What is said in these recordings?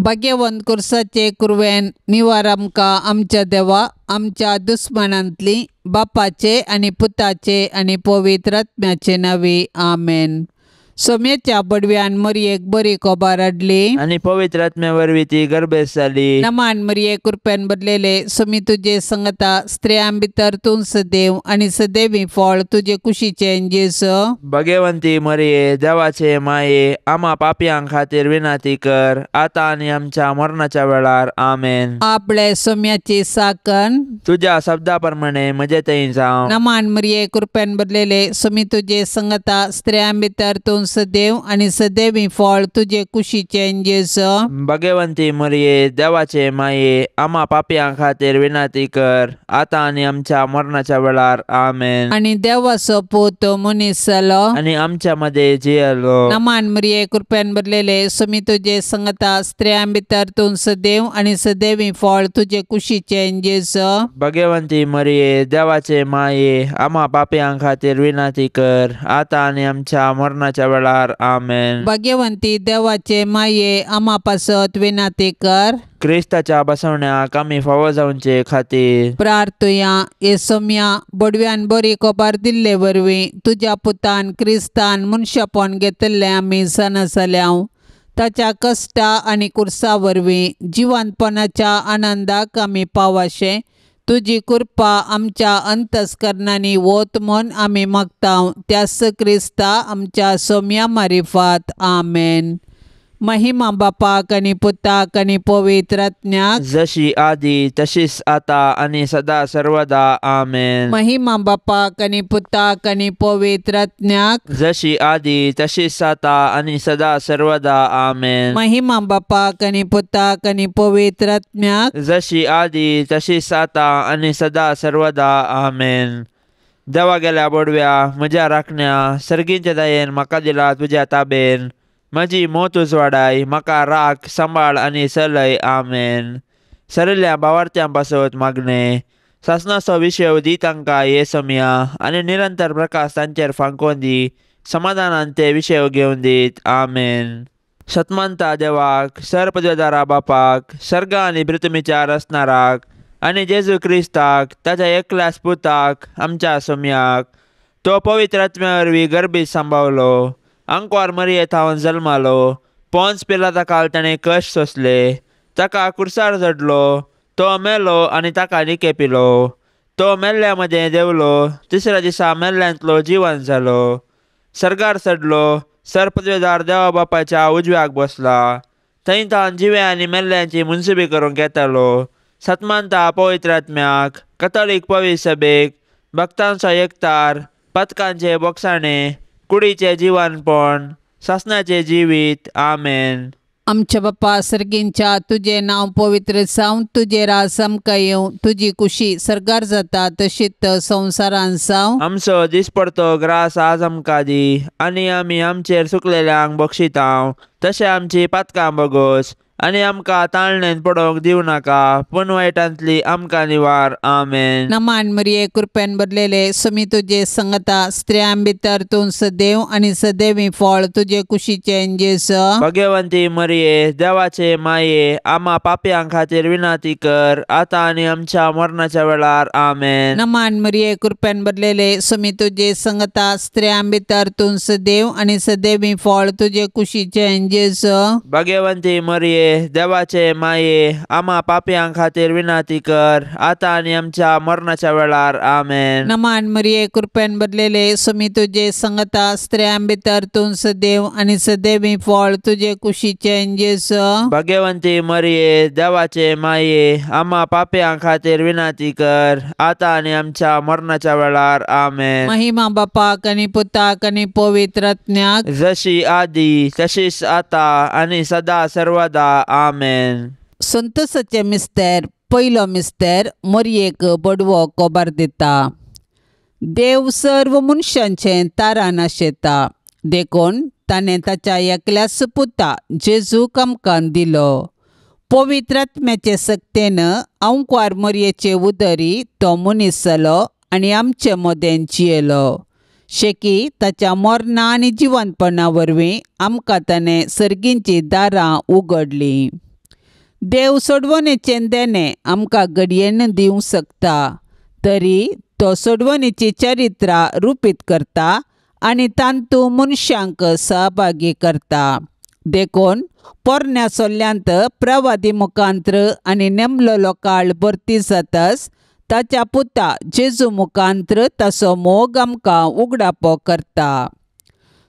भाग्यवंत कुर्साचे कुरवेन निवार आमकां आमच्या देवा आमच्या दुस्मानांतली बापाचे आनी पुताचे आनी पवित्र आत्म्याचे नांवी आमेन. सोम्याच्या बडव्यान मरयेक बरी कोबार हाडली आनी पवित्र आत्म्या वरवीं ती गर्भेस्त जाली. नमान मरये कृपेन भरलेले सोमी तुजे संगता स्त्रियां भितर तूं सदैव आनी सदैवी फळ तुजे कुशीचें जेजू. भगवंती मरये देवाचे माये आमा पापयां खातीर विनंती कर आतां आनी आमच्या मरणाच्या वेळार आमेन. आपले सोम्याची साकन तुज्या शब्दा प्रमाणे म्हजे थंय जावं. नमान मरये कृपेन भरलेले सोमी तुजे संगता स्त्रियां भितर तूं सदैव आनी सदैवी फळ तुजे कुशीचें जेजू. भगवंती मरये देवाचे माये आमा पापयां खातीर विनंती कर आतां आनी आमच्या मरणाच्या वेळार आमेन. आनी देवाचो पूत मनीस जालो आनी आमच्या मदें जियेलो. नमान मरये कृपेन भरलेले सोमी तुजे संगता स्त्रियां भितर तूं सदैव आनी सदैवी फळ तुजे कुशीचें जेजू. भगवंती मरये देवाचे माये आमा पापयां खातीर विनंती कर आतां आनी आमच्या मरणाच्या वेळार आमेन. भाग्यवंती देवाचे माये आमा पासत विनंती कर. क्रिस्ताच्या बसवण्याक आमी फावो जावचे खातीर प्रार्थुया. हे सोम्या बडव्यान बरी कोबार दिल्ले वरवीं तुज्या पुतान क्रिस्तान मनशापण घेतिल्लें आमी जाणा जाल्याव. ताच्या कश्टा आनी कुर्सा वरवीं जिवंतपणाच्या आनंदाक आमी पावाशें तुजी कृपा आमच्या अंतस्करणांनी वत म्हूण आमी मागता त्याच क्रिस्ता आमच्या सोम्या मारिफात आमेन. महिमा बापाक आनी पुताक आनी पवित्र आत्म्याक जशी आदी तशीच आता आनी सदा सर्वदा आमेन. महिमा बापाक आनी पुताक आनी पवित्र आत्म्याक जशी आदी तशीच आता आनी सदा सर्वदा आमेन. महिमा बापाक आनी पुताक आनी पवित्र आत्म्याक जशी आदी तशीच आता आनी सदा सर्वदा आमेन. देवा गेल्या बोडव्या म्हज्या राखण्या सर्गींच्या दयेन म्हाका दिला तुज्या ताबेन म्हजी मोत उजवाडाय म्हाका राख सांबाळ आनी चलय आमेन. सरिल्ल्या भावार्थ्यां पासत मागणें सासणाचो विशय दी तांकां हे समया आनी निरंतर प्रकाश तांचेर फांकोवन दी समाधानान ते विशय घेवन दीत आमेन. सतमानता देवाक सरपदवेदारा बापाक सर्ग आनी पृथ्वीच्या रचणाराक आनी जेजू क्रिस्ताक ताच्या एकल्याच पुताक आमच्या सोम्याक तो पवित्र आत्म्या वरवीं गर्भीत सांबावलो आंकवार मरये थावन जल्मालो पोन्स पिलाता काल ताणें कश्ट सोंसले ताका कुर्सार चडलो तो मेलो आनी ताका निके पिलो तो मेल्ल्या मदें देंवलो तिसऱ्या दिसा मेल्ल्यांतलो जिवन जालो सर्गार चडलो सरपदवेदार देवा बापाच्या उजव्याक बसला थंय तावन जिव्या आनी मेल्ल्यांची मुनसुबी करूंक येतालो. सतमानता पवित्र आत्म्याक कथोलीक पवित्र सभेक भक्तांचो एकतार पथकांचे बोगसाणे कुडीचें जिवनपण सासणाचें जिवीत आमेन. आमच्या बापा सर्गींच्या तुजें नांव पवित्र जावं तुजें राज आमकां येवं तुजी कुशी सर्गार जाता तशीच संवसारान जावं. आमचो दिसपडतो ग्रास आज आमकां दी आनी आमी आमचेर सुकलेल्यांक बक्षितांव तशें आमची पातकां बगोस आनी आमकां ताळणेन पडोवंक दिवं नाका पूण वायटांतली आमकां निवार आमेन. नमान मरये कृपेन भरलेले सोमी तुजे संगता स्त्रियां भितर तूं सदैव आनी सदैवी फळ तुजे कुशीचें जेजू. भगवंती मरये देवाचे माये आमा पापयां खातीर विनंती कर आतां आनी आमच्या मरणाच्या वेळार आमेन. नमान मरये कृपेन भरलेले सोमी तुजे संगता स्त्रियां भितर तूं सदैव आनी सदैवी फळ तुजे कुशीचें जेजू. भगवंती मरये देवाचे माये आमा पापयां खातीर विनंती कर आतां आनी आमच्या मरणाच्या वेळार आमेन. नमान मरये कृपेन भरलेले सोमी तुजे संगता स्त्रियां भितर तूं सदैव आनी सदैवी फळ तुजे कुशीचें जेजू. भगवंती मरये देवाचे माये आमा पापयां खातीर विनंती कर आतां आनी आमच्या मरणाच्या वेळार आमेन. महिमा बापाक आनी पुताक आनी पवित्र आत्म्याक जशी आदी तशीच आतां आनी सदा सर्वदा आमेन. संतोषाचे मिस्तेर पयलो मिस्तेर मरयेक बडवो कोबार दिता. देव सर्व मनशांचें तारान आशेता देखून ताणें ताच्या एकल्याच पुता जेजूक आमकां दिलो. पवित्र आत्म्याचे सक्तेन आंकवार मरयेचे उदरी तो मनीस जालो आनी आमचे मदें जियेलो. शेकी ताच्या मरणा आनी जिवनपणा वरवीं आमकां ताणें सर्गींचीं दारां उगडलीं. देव सोडवणेचें देणें आमकां घडयेन दिवंक शकता, तरी तो सोडवणेची चरित्रां रुपीत करता आनी तांतू मनशांक सहभागी करता. देखून पोरण्या सोल्ल्यांत प्रवादी मुखांत्र आनी नेमलेलो काळ भरती जातच ताच्या पुता जेजू मुखांत्र ताचो मोग आमकां उगडापो करता.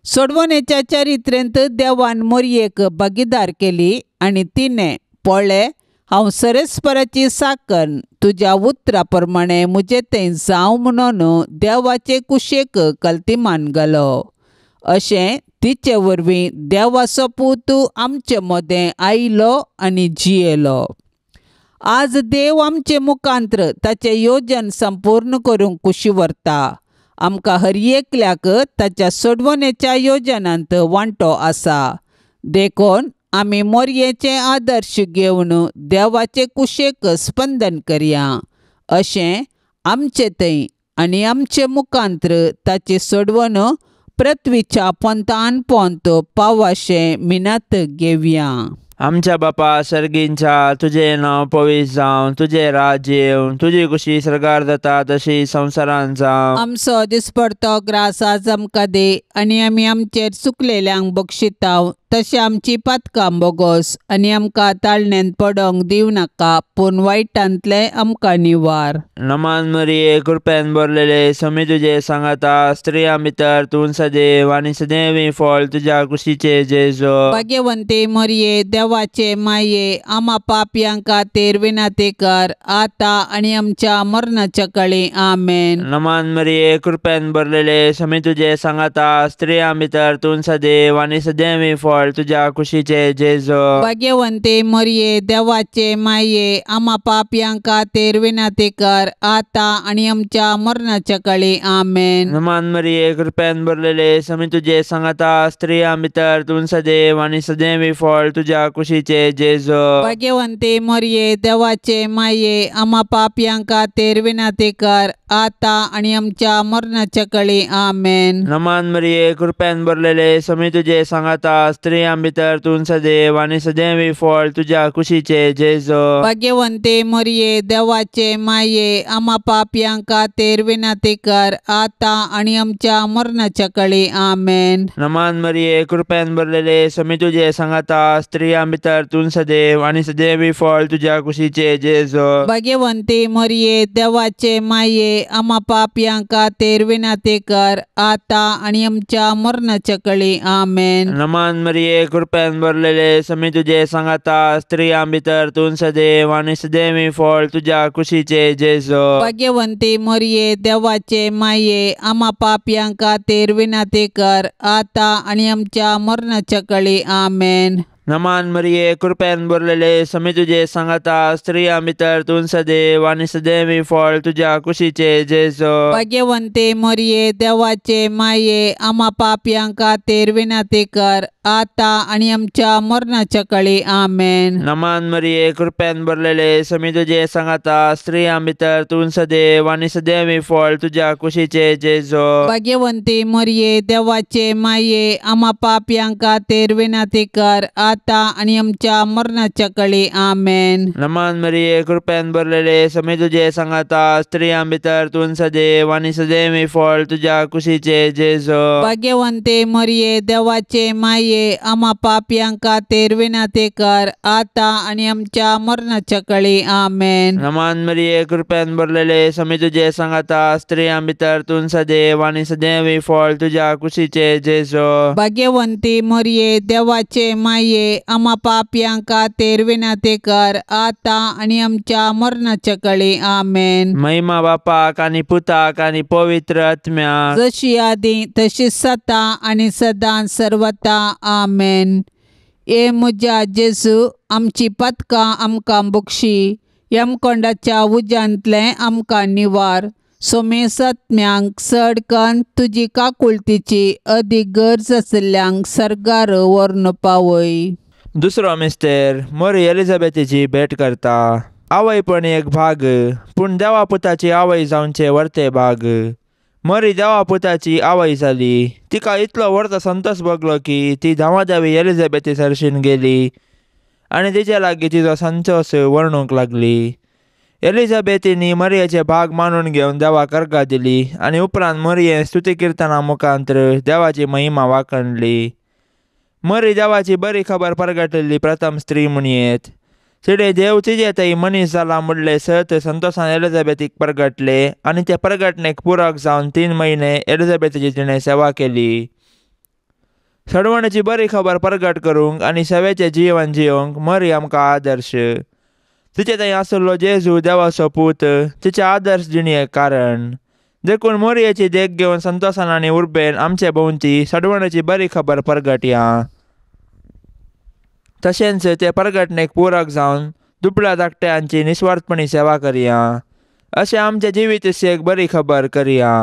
सोडवणेच्या चरित्रेंत देवान मोरयेक भागीदार केली आनी तिणें पळय हांव सरस्पराची साकन तुज्या उतरा प्रमाणे म्हजें तें जावं म्हणून देवाचे कुशेक कल्तिमान घालो. अशें तिचे वरवीं देवाचो पूत आमचे मदें आयलो आनी जियेलो. आज देव आमचे मुखांत्र ताचें योजन संपूर्ण करूंक कुशी व्हरता. आमकां हर एकल्याक ताच्या सोडवणेच्या योजनांत वांटो आसा. देखून आमी मोरयेचे आदर्श घेवन देवाचे कुशेक स्पंदन करया. अशें आमचे थंय आनी आमचे मुखांत्र ताची सोडवण पृथ्वीच्या पोंतान पोंत पावाशें मिनात घेवया. आमच्या बापा सर्गींच्या तुजें नांव पवित्र जावं, तुजें राज्य येवं, तुजी कुशी सर्गार जाता तशी संवसारांत जावं. आमचो दिसपडतो ग्रास आज आमकां दी आनी आमी आमचेर चुकलेल्यांक बक्षिताव तशें आमची पातकां बोगोस आनी आमकां ताळण्यांत पडोंक दिवं नाका, पूण वायटांतलें आमकां निवार. नमान मरिये, कृपेन भरलेले, स्वामी तुजे सांगाता, स्त्रियां भितर तूं सदैव आनी सदैव फळ तुज्या कुशीचे जेजू. भाग्यवंती मरिये, देवाचे माये, आमा पापयां खातीर विनंती कर आतां आनी आमच्या मरणाच्या काळी. आमेन. नमान मरिये, कृपेन भरलेले, स्वामी तुजे सांगाता, स्त्रियां भितर तूं सदैव आनी सदैव फळ तुज्या कुशीचे जेजू. भाग्यवंती मरिये, देवाचे माये, आमा पापयां खातीर विनंती कर आतां आनी आमच्या मरणाच्या काळी. आमेन. नमान मरिये, कृपेन भरलेले, स्वामी तुजे सांगाता, स्त्रियां भितर तूं सदैव आनी सदैव फळ तुज्या कुशीचे जेजू. भाग्यवंती मरिये, देवाचे माये, आमा पापयां खातीर विनंती कर आतां आनी आमच्या मरणाच्या काळी. आमेन. नमान मरिये, कृपेन भरलेले, स्वामी तुजे सांगाता, स्त्रियां भितर तूं सदैव आनी सदैव फळ तुज्या कुशीचे जेजू. भाग्यवंती मरिये, देवाचे माये, आमा पापयां खातीर विनंती कर आतां आनी आमच्या मरणाच्या काळी. आमेन. नमान मरिये, कृपेन भरलेले, स्वामी तुजे सांगाता, स्त्रियां भितर तूं सदैव आनी सदैव फळ तुज्या कुशीचे जेजू. भाग्यवंती मरिये, देवाचे माये, आमा पापयां खातीर विनंती कर आतां आनी आमच्या मरणाच्या काळी. आमेन. नमान मरिये, कृपेन भरलेले, स्वामी तुजे सांगाता, स्त्रियां भितर तूं सदैव आनी सदैव फळ तुज्या कुशीचे जेजू. भाग्यवंती मरिये, देवाचे माये, आमा पापयां खातीर विनंती कर आतां आनी आमच्या मरणाच्या काळी. आमेन. नमान मरिये, कृपेन भरलेले, स्वामी तुजे सांगाता, स्त्रियां भितर तूं सदैव आनी सदैव फळ तुज्या कुशीचे जेजू. भाग्यवंती मरिये, देवाचे माये, आमा पापयां खातीर विनंती कर आतां आनी आमच्या मरणाच्या काळी. आमेन. नमान मरिये, कृपेन भरलेले, स्वामी तुजे सांगाता, स्त्रियां भितर तूं सदैव आनी सदैव फळ तुज्या कुशीचे जेजू. भाग्यवंती मरिये, देवाचे माये, आमा पापयां खातीर विनंती कर आतां आनी आमच्या मरणाच्या काळी. आमेन. नमान मरिये, कृपेन भरलेले, स्वामी तुजे सांगाता, स्त्रियां भितर तूं सदैव आनी सदैव फळ तुज्या कुशीचे जेजू. भाग्यवंती मरिये, देवाचे माये, आमा पापयां खातीर विनंती कर आतां आनी आमच्या मरणाच्या काळी. आमेन. नमान मरिये, कृपेन भरलेले, स्वामी तुजे सांगाता, स्त्रियां भितर तूं सदैव आनी सदैव फळ तुज्या कुशीचे जेजू. भाग्यवंती मरिये, देवाचे माये, आमा पापयां खातीर विनंती कर आतां आनी आमच्या मरणाच्या काळी. आमेन. महिमा बापाक आनी पुताक आनी पवित्र आत्म्याक, जशी आदी तशी सदां आनी सदां सर्वता. आमेन. ए म्हज्या जेजू, आमची पातकां आमकां बक्षी, यमकोंडाच्या उज्यांतलें आमकां निवार, सोमेसत्म्यांक चड कन्न तुजी काकुळतीची अदीक गरज आशिल्ल्यांक सर्गार व्हरून पावय. दुसरो मिस्तेर मोरी एलिझाबेथीची भेट करता. आवय पण एक भाग, पूण देवा पुताची आवय जावचे वर्ते भाग. मरी देवा पुताची आवय जाली. तिका इतलो व्हडलो संतोष भोगलो की ती धांवाधावी एलिझाबेथी सरशीन गेली आनी तिचे लागीं तिचो संतोस वर्णूंक लागली. एलिझाबेथीनी मरियेचे भाग मानून घेवन देवाक अर्गां दिली आनी उपरांत मरियेन स्तुती किर्तना मुखांत्र देवाची महिमा वाखणली. मरी देवाची बरी खबर परगटिल्ली प्रथम स्त्री म्हणयेत. तिणें देव तिजे थंय मनीस जाला म्हणलें सत संतोसान एलिझाबेथीक परगटले आनी ते परगटणेक पुरक जावन 3 म्हयने एलिझाबेथीची तिणें सेवा केली. सडवणेची बरी खबर परगट करूंक आनी सेवेचें जिवन जियोंक मरी आमकां आदर्श. तिचे थंय आसलो जेजू देवाचो पूत तिचे आदर्श जिणेक कारण. देखून मोरयेची देख घेवन संतोसान आनी उर्बेन आमचे भोंवती सडवणेची बरी खबर परगटया. तशेंच ते परगटणेक पुरक जावन दुबळ्या धाकट्यांची निस्वार्थपणी सेवा करया. अशें आमच्या जिवीत एक बरी खबर करया.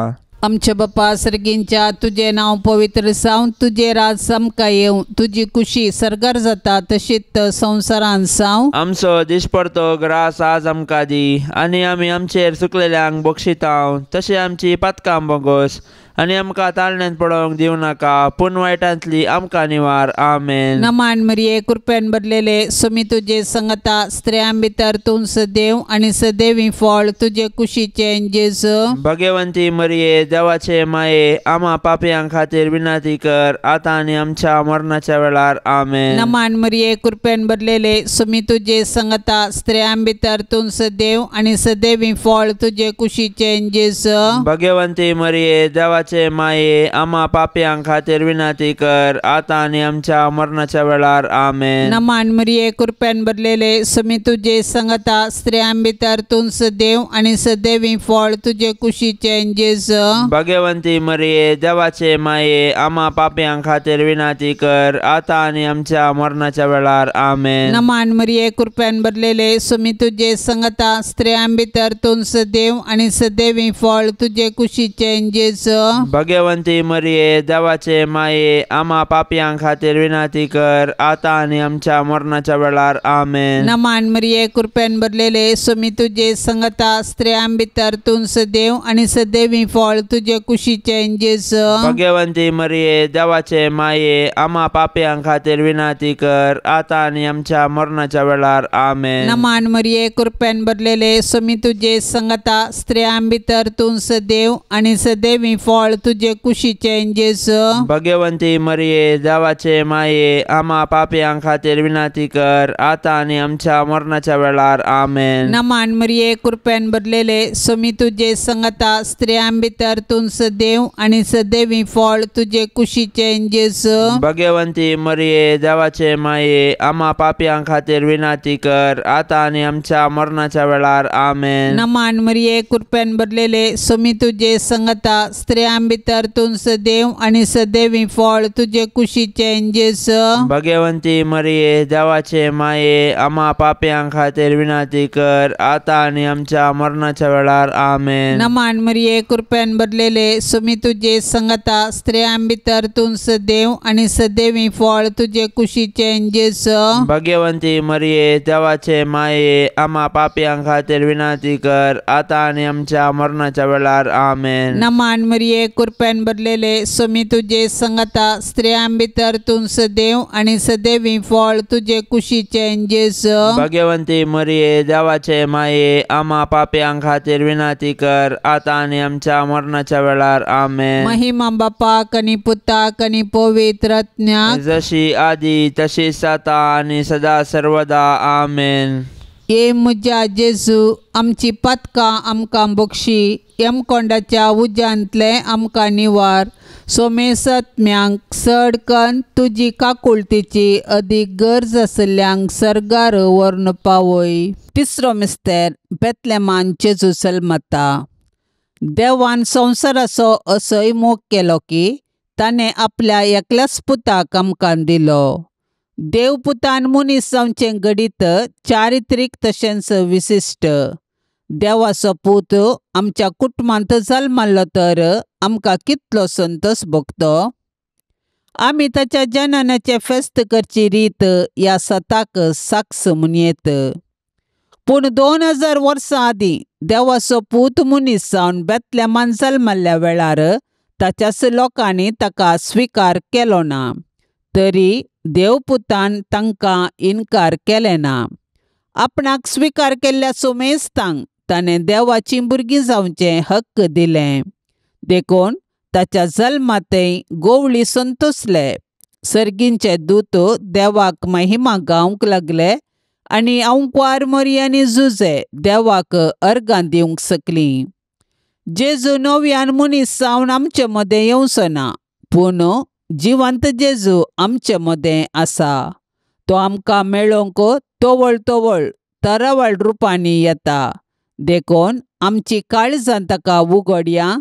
आमच्या बापा सर्गींच्या तुजें नांव पवित्र जावं, तुजें राज आमकां येवं, तुजी कुशी सर्गार जाता तशीच संवसारान जावं. आमचो दिसपडतो ग्रास आज आमकां दी आनी आमी आमचेर चुकलेल्यांक बक्षितांव तशें आमची पातकां बोगोस आनी आमकां ताळण्यांत पडोवंक दिवं नाका पूण वायटांतली आमकां निवार. आमेन. नमान मरिये कृपेन भरलेले सुमी तुजे संगता, स्त्रियां भितर तूं सदैव आनी सदैवी फळ तुजे कुशीचें जेजू. भगवंती मरिये देवाचे माये आमा पापयां खातीर विनंती कर आतां आनी आमच्या मरणाच्या वेळार. आमेन. नमान मरिये कृपेन भरलेले सुमी तुजे संगता, स्त्रियां भितर तूं सदैव आनी सदैवी फळ तुजे कुशीचें जेजू. भगवंती मरिये देवाचे माये आमा पापयां खातीर विनंती कर आतां आनी आमच्या मरणाच्या वेळार. आमेन. नमान मरिये कृपेन भरलेले सुमी तुजे संगता, स्त्रियां भितर तूं सदैव आनी सदैवी फळ तुजे कुशीचें जेजू. भगवंती मरिये देवाचे माये आमा पापयां खातीर विनंती कर आतां आनी आमच्या मरणाच्या वेळार. आमेन. नमान मरिये कृपेन भरलेले सुमी तुजे संगता, स्त्रियां भितर तूं सदैव आनी सदैवी फळ तुजे कुशीचें जेजू. भगवंती मरिये देवाचे माये आमा पापयां खातीर विनंती कर आतां आनी आमच्या मरणाच्या वेळार. आमेन. नमान मरिये कृपेन भरलेले सुमी तुजे संगता, स्त्रियां भितर तूं सदैव आनी सदैवी फळ तुजे कुशीचें जेजू. भगवंती मरिये देवाचे माये आमा पापयां खातीर विनंती कर आतां आनी आमच्या मरणाच्या वेळार. आमेन. नमान मरिये कृपेन भरलेले सुमी तुजे संगता, स्त्रियां भितर तूं सदैव आनी सदैवी फळ तुजे कुशीचें जेजू. भगवंती मरिये देवाचे माये आमा पापयां खातीर विनंती कर आतां आनी आमच्या मरणाच्या वेळार. आमेन. नमान मरिये कृपेन भरलेले सुमी तुजे संगता, स्त्रियां भितर तूं सदैव आनी सदैवी फळ तुजे कुशीचें जेजू. भगवंती मरिये देवाचे माये आमा पापयां खातीर विनंती कर आतां आनी आमच्या मरणाच्या वेळार. आमेन. नमान मरिये कृपेन भरलेले सुमी तुजे संगता, स्त्रियां भितर तूं सदैव आनी सदैवी फळ तुजे कुशीचें जेजू. भगवंती मरिये देवाचे माये आमा पापयां खातीर विनंती कर आतां आनी आमच्या मरणाच्या वेळार. आमेन. नमान मरिये कृपेन भरलेले सुमी तुजे संगता, स्त्रियां भितर तूं सदैव आनी सदैवी फळ तुजे कुशीचें जेजू. भगवंती मरिये देवाचे माये आमा पापयां खातीर विनंती कर आतां आनी आमच्या मरणाच्या वेळार. आमेन. नमान मरिये कृपेन भरलेले सुमी तुजे संगता, स्त्रियां भितर तूं सदैव आनी सदैवी फळ तुजे कुशीचें जेजू. भगवंती मरिये देवाचे माये आमा पापयां खातीर विनंती कर आतां आनी आमच्या मरणाच्या वेळार. आमेन. महिमा बापाक आनी पुताक आनी पवित्र आत्म्याक, जशी आदी तशीच आतां आनी सदा सर्वदा. आमेन. ये म्हज्या जेजू आमची पातकां आमकां बक्षी, यमकोंडाच्या उज्यांतलें आमकां निवार, सोमेसत्म्यांक चड कन्न तुजी काकुळतीची अदीक गरज आशिल्ल्यांक सर्गार व्हरून पावय. तिसरो मिस्तेर बेतलेमान जेजू जल्मता. देवान संवसाराचो असोय मोग केलो की ताणें आपल्या एकल्याच पुताक आमकां दिलो. देव पुतान मनीस जावचें घडीत चारित्रीक तशेंच विशिश्ट. देवाचो पूत आमच्या कुटुंबांत जल्मल्लो तर आमकां कितलो संतोस भोगतो. आमी ताच्या जननाचें फेस्त करची रीत ह्या सताक साक्ष म्हणयेत. पूण 2000 वर्सां आदीं देवाचो पूत मनीस जावन बेतलेमान जल्मल्ल्या वेळार ताच्याच लोकांनी ताका स्विकार केलो ना. तरी देवपुतान तांकां इन्कार केलें ना. आपणाक स्विकार केल्ल्या सुमेस्तांक ताणें देवाचीं भुरगीं जावचें हक्क दिलें. देखून ताच्या जल्मांतय गोवळी संतोसले. सर्गींचे दूत देवाक महिमा गावंक लागले आनी अंकवार मोरी आनी जुजे देवाक अर्गां दिवंक शकलीं. जेजू नव्यान मनीस जावन आमचे मदें येवचो ना, पूण जिवंत जेजू आमचे मदें आसा. तो आमकां मेळोवंक तवळ तवळ तरावळ रुपांनी येता. देखून आमची काळजां ताका उगडया,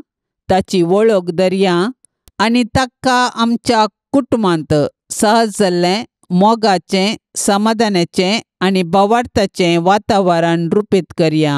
ताची वळख धरया आनी ताका आमच्या कुटुंबांत सहज जाल्लें मोगाचें, समाधानाचें आनी भावार्थाचें वातावरण रुपीत करया.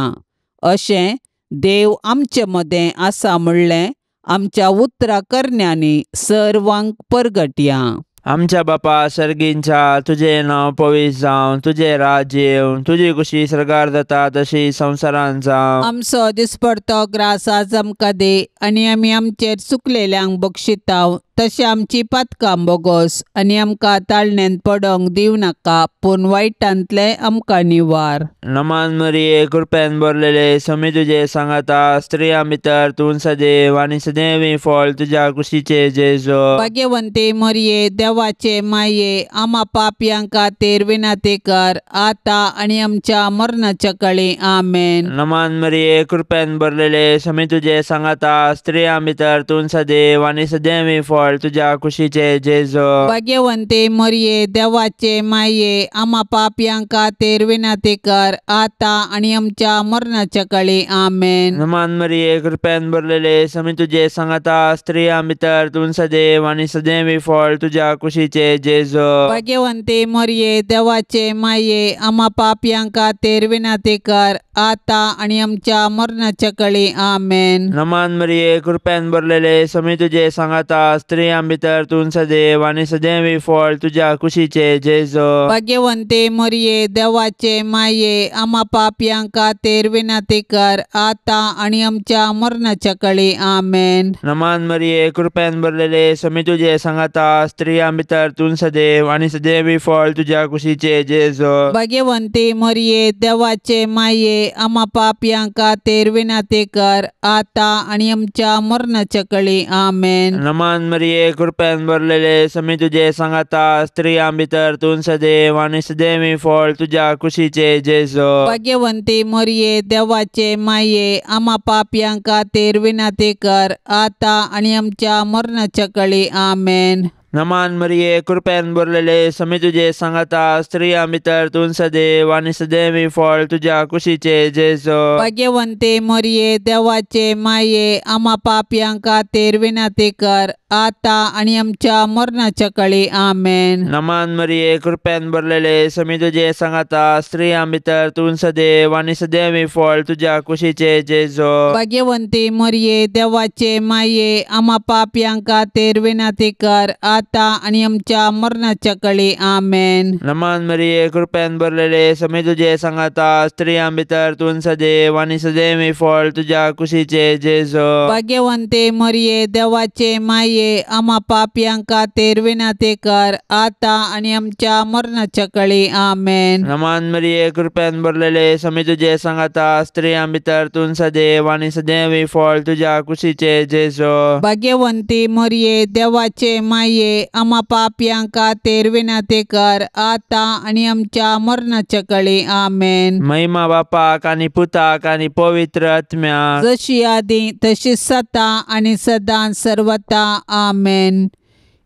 अशें देव आमचे मदें आसा म्हणलें आमच्या उतरा करण्यांनी सर्वांक परगटया. आमच्या बापा सर्गींच्या, तुजें नांव पवित्र जावं, तुजें राज्य येवं, तुजी खुशी सर्गार जाता तशी संवसारांत जावं. आमचो दिसपडतो ग्रास आज आमकां दी आनी आमी आमचेर चुकलेल्यांक बक्षिताव तशें आमची पातकां बोगोस आनी आमकां ताळण्यांत पडोंक दिवं नाका, पूण वायटांतलें आमकां निवार. नमान मरिये, कृपेन भरलेले, स्वामी तुजे सांगाता, स्त्रियां भितर तूं सदैव आनी सदैव फळ तुज्या कुशीचे जेजू. भाग्यवंती मरिये, देवाचे माये, आमा पापयां खातीर विनंती कर आतां आनी आमच्या मरणाच्या काळी. आमेन. नमान मरिये, कृपेन भरलेले, स्वामी तुजे सांगाता, स्त्रियां भितर तूं सदैव आनी सदैव फळ तुज्या कुशीचे जेजू. भाग्यवंती मरिये, देवाचे माये, आमा पापयां खातीर विनंती कर आतां आनी आमच्या मरणाच्या काळी. आमेन. नमान मरिये, कृपेन भरलेले, स्वामी तुजे सांगाता, स्त्रियां भितर तूं सदैव आनी सदैव फळ तुज्या कुशीचे जेजू. भाग्यवंती मरिये, देवाचे माये, आमा पापयां खातीर विनंती कर आतां आनी आमच्या मरणाच्या काळी. आमेन. नमान मरिये, कृपेन भरलेले, स्वामी तुजे सांगाता, स्त्रियां भितर तूं सदैव आनी सदैव फळ तुज्या कुशीचे जेजू. भाग्यवंती मरिये, देवाचे माये, आमा पापयां खातीर विनंती कर आतां आनी आमच्या मरणाच्या काळी. आमेन. नमान मरिये, कृपेन भरलेले, स्वामी तुजे सांगाता, स्त्रियां भितर तूं सदैव आनी सदैव फळ तुज्या कुशीचे जेजू. भाग्यवंती मरिये, देवाचे माये, आमा पापयां खातीर विनंती कर आतां आनी आमच्या मरणाच्या काळी. आमेन. नमान मरिये, कृपेन भरलेले, स्वामी तुजे सांगाता, स्त्रियां भितर तूं सदैव आनी सदैव फळ तुज्या कुशीचे जेजू. भाग्यवंती मरिये, देवाचे माये, आमा पापयां खातीर विनंती कर आतां आनी आमच्या मरणाच्या काळी. आमेन. नमान मरिये, कृपेन भरलेले, स्वामी तुजे सांगाता, स्त्रियां भितर तूं सदैव आनी सदैव फळ तुज्या कुशीचे जेजू. भाग्यवंती मरिये, देवाचे माये, आमा पापयां खातीर विनंती कर आतां आनी आमच्या मरणाच्या काळी. आमेन. नमान मरिये, कृपेन भरलेले, स्वामी तुजे सांगाता, स्त्रियां भितर तूं सदैव आनी सदैव फळ तुज्या कुशीचे जेजू. भाग्यवंती मरिये, देवाचे माये, आमा पापयां खातीर विनंती कर आतां आनी आमच्या मरणाच्या काळी. आमेन. नमान मरिये, कृपेन भरलेले, स्वामी तुजे सांगाता, स्त्रियां भितर तूं सदैव आनी सदैव फळ तुज्या कुशीचे जेजू. भाग्यवंती मरिये, देवाचे माये, आमा पापयां खातीर विनंती कर आतां आनी आमच्या मरणाच्या काळी. आमेन. नमान मरिये, कृपेन भरलेले, स्वामी तुजे सांगाता, स्त्रियां भितर तूं सदैव आनी सदैव फळ तुज्या कुशीचे जेजू. भाग्यवंती मरिये, देवाचे माये, आमा पापयां खातीर विनंती कर आतां आनी आमच्या मरणाच्या काळी. आमेन. महिमा बापाक आनी पुताक आनी पवित्र आत्म्याक, जशी आदी तशी सता आनी सदां सर्वता. आमेन.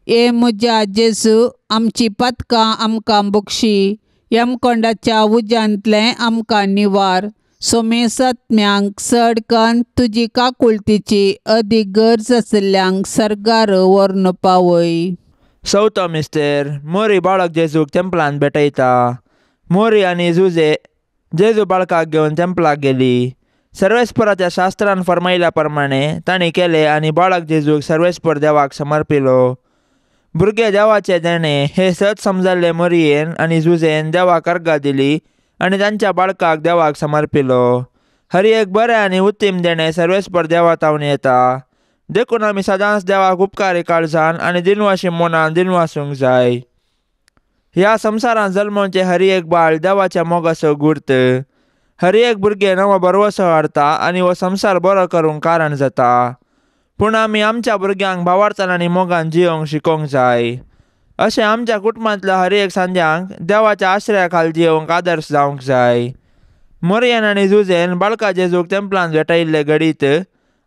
ए म्हज्या जेजू, आमची पातकां आमकां बक्षी, यमकोंडाच्या उज्यांतलें आमकां निवार, सोमेसात्म्यांक चड कन्न तुजी काकुळतीची अदीक गरज आशिल्ल्यांक सर्गार व्हरून पावय. चवथो मिस्तेर, मोरी बाळक जेजूक तेंपलांत भेटयता. मोरी आनी जुजे जेजू बाळकाक घेवन तेंपलाक गेली. सर्वेस्पराच्या शास्त्रान फर्मायल्या प्रमाणे तांणी केलें आनी बाळक जेजूक सर्वेस्पर देवाक समर्पिलो. भुरगे देवाचे देणे हे सत समजल्ले मोरयेन आनी जुजेन देवाक अर्गां दिली आनी तांच्या बाळकाक देवाक समर्पिलो. हर एक बरें आनी उत्तीम देणें सर्वेस्पर देवा तावन येता. देखून आमी सदांच देवाक उपकारी काळजान आनी दिनवाशी मनान दिनवासूंक जाय. ह्या संवसारांत जल्मोवचें हर एक बाळ देवाच्या मोगाचो गुर्त. हर एक भुरगें नवो भरवसो हाडटा आनी हो संवसार बरो करूंक कारण जाता. पूण आमी आमच्या भुरग्यांक भावार्थान आनी मोगान जियोंक शिकोवंक जाय. अशें आमच्या कुटुंबांतल्या हर एक सांद्यांक देवाच्या आश्रया खाल जियोंक आदर्श जावंक जाय. मोरयन आनी जुजेन बाळका जेजूक तेंपलान भेटयल्ले घडीत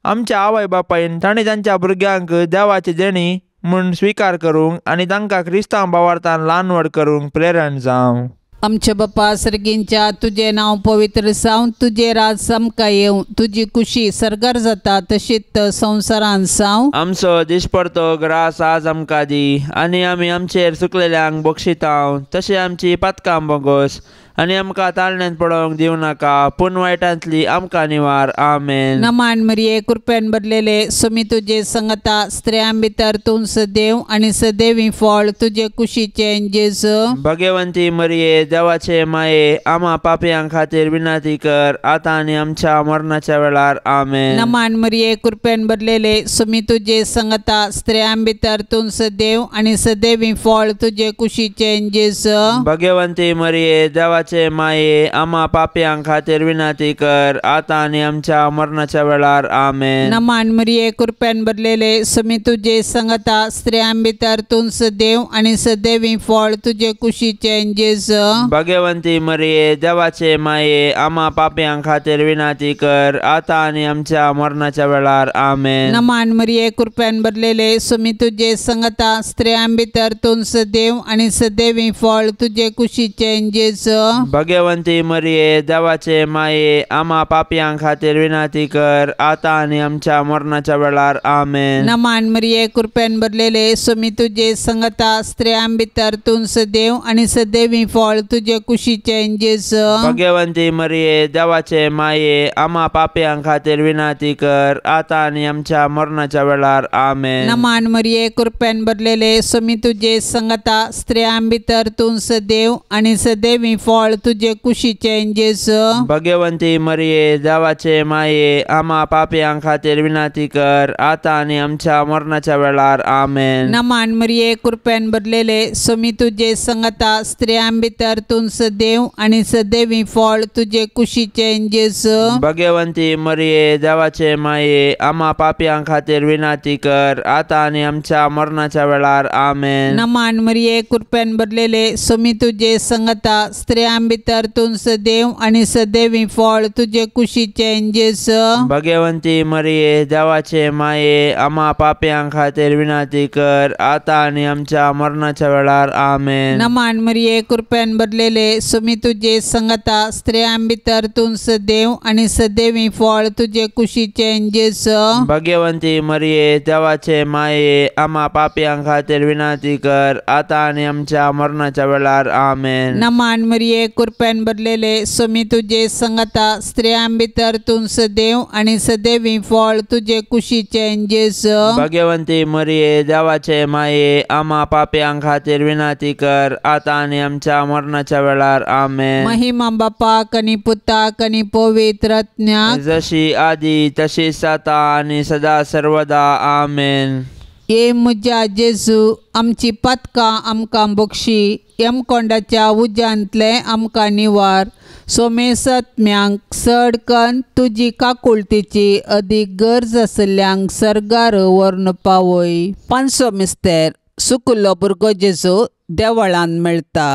आमच्या आवय बापायन तांणी तांच्या भुरग्यांक देवाची देणी म्हूण स्विकार करूंक आनी तांकां क्रिस्तांव भावार्थान ल्हान व्हड करूंक प्रेरण जावं. आमच्या बापा सर्गींच्या तुजें नांव पवित्र जावं, तुजें राज आमकां येवं, तुजी कुशी सर्गार जाता तशीच संवसारांत जावं. आमचो दिसपडतो ग्रास आज आमकां दी आनी आमी आमचेर चुकलेल्यांक बक्षितांव तशें आमची पातकां बोगोस आनी आमकां ताळण्यांत पडोवंक दिवं नाका पूण वायटांतली आमकां निवार. आमेन. नमान मरिये कृपेन भरलेले सुमी तुजे संगता, स्त्रियां भितर तूं सदैव आनी सदैवी फळ तुजे कुशीचें जेजू. भगवंती मरिये देवाचे माये आमा पापयां खातीर विनंती कर आतां आनी आमच्या मरणाच्या वेळार. आमेन. नमान मरिये कृपेन भरलेले सुमी तुजे संगता, स्त्रियां भितर तूं सदैव आनी सदैवी फळ तुजे कुशीचें जेजू. भगवंती मरिये देवाचे माये आमा पापयां खातीर विनंती कर आतां आनी आमच्या मरणाच्या वेळार. आमेन. नमान मरिये कृपेन भरलेले सुमी तुजे संगता, स्त्रियां भितर तूं सदैव आनी सदैवी फळ तुजे कुशीचें जेजू. भगवंती मरिये देवाचे माये आमा पापयां खातीर विनंती कर आतां आनी आमच्या मरणाच्या वेळार. आमेन. नमान मरिये कृपेन भरलेले सुमी तुजे संगता, स्त्रियां भितर तूं सदैव आनी सदैवी फळ तुजे कुशीचें जेजू. भगवंती मरिये देवाचे माये आमा पापयां खातीर विनंती कर आतां आनी आमच्या मरणाच्या वेळार. आमेन. नमान मरिये कृपेन भरलेले सुमी तुजे संगता, स्त्रियां भितर तूं सदैव आनी सदैवी फळ तुजे कुशीचें जेजू. भगवंती मरिये देवाचे माये आमा पापयां खातीर विनंती कर आतां आनी आमच्या मरणाच्या वेळार. आमेन. नमान मरिये कृपेन भरलेले सुमी तुजे संगता, स्त्रियां भितर तूं सदैव आनी सदैवी फळ तुजे कुशीचें जेजू. भगवंती मरिये देवाचे माये आमा पापयां खातीर विनंती कर आतां आनी आमच्या मरणाच्या वेळार. आमेन. नमान मरिये कृपेन भरलेले सुमी तुजे संगता, स्त्रियां भितर तूं सदैव आनी सदैवी फळ तुजे कुशीचें जेजू. भगवंती मरिये देवाचे माये आमा पापयां खातीर विनंती कर आतां आनी आमच्या मरणाच्या वेळार. आमेन. नमान मरिये कृपेन भरलेले सुमी तुजे संगता, स्त्रियां भितर तूं सदैव आनी सदैवी फळ तुजे कुशीचें जेजू. भगवंती मरिये देवाचे माये आमा पापयां खातीर विनंती कर आतां आनी आमच्या मरणाच्या वेळार. आमेन. नमान मरिये कृपेन भरलेले सुमी तुजे संगता, स्त्रियां भितर तूं सदैव आनी सदैवी फळ तुजे कुशीचें जेजू. भगवंती मरिये देवाचे माये आमा पापयां खातीर विनंती कर आतां आनी आमच्या मरणाच्या वेळार. आमेन. नमान मरिये कृपेन भरलेले सुमी तुजे संगता, स्त्रियां भितर तूं सदैव आनी सदैवी फळ तुजे कुशीचें जेजू. भगवंती मरिये देवाचे माये आमा पापयां खातीर विनंती कर आतां आनी आमच्या मरणाच्या वेळार. आमेन. महिमा बापाक आनी पुताक आनी पवित्र आत्म्याक, जशी आदी तशीच आतां आनी सदा सर्वदा. आमेन. ये म्हज्या जेजू, आमची पातकां आमकां बक्षी, यमकोंडाच्या उज्यांतलें आमकां निवार, सोमेसत्म्यांक चड कन्न तुजी काकुळतीची अदीक गरज आशिल्ल्यांक सर्गार व्हरून पावय. पांचवो मिस्तेर सुकुल्लो भुरगो जेजू देवळान मेळटा.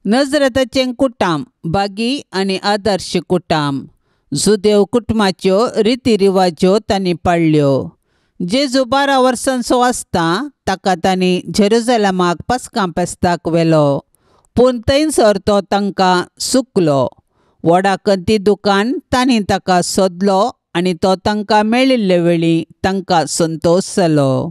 नजरेताचें कुटाम बागी आनी आदर्श कुटाम. जुदेव कुटुंबाच्यो रिती रिवाज्यो तांणी पाळ्ळ्यो. जेजू 12 वर्सांचो आसता ताका तांणी जेरुजलमाक पास्कां फेस्ताक व्हेलो, पूण थंयसर तो तांकां सुकलो. व्हडा कंती दुकान तांणी ताका सोदलो आनी तो तांकां मेळिल्ले वेळी तांकां संतोश जालो.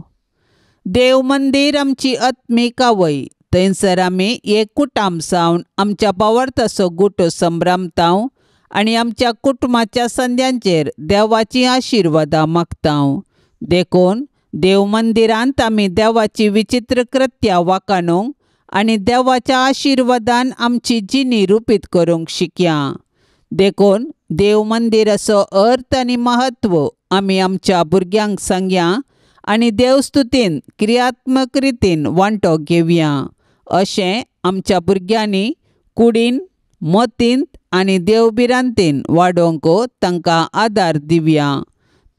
देव मंदीर आमची आत्मीक आवय, थंयसर आमी एक कुटाम जावन आमच्या भावार्थाचो गुटो संभ्रमताव आनी आमच्या कुटुंबाच्या संद्यांचेर देवाची आशिर्वादां मागताव. देखून देव मंदिरांत आमी देवाची विचित्र कृत्या वाखाणूंक आनी देवाच्या आशिर्वादान आमची जिणी रुपीत करूंक शिकया. देखून देव मंदिराचो अर्थ आनी म्हत्व आमी आमच्या भुरग्यांक सांगया आनी देवस्तुतीन क्रियात्मक रितीन वांटो घेवया. अशें आमच्या भुरग्यांनी कुडीन मतींत आनी देवभिरांतीन वाडोवंक तांकां आदार दिवया.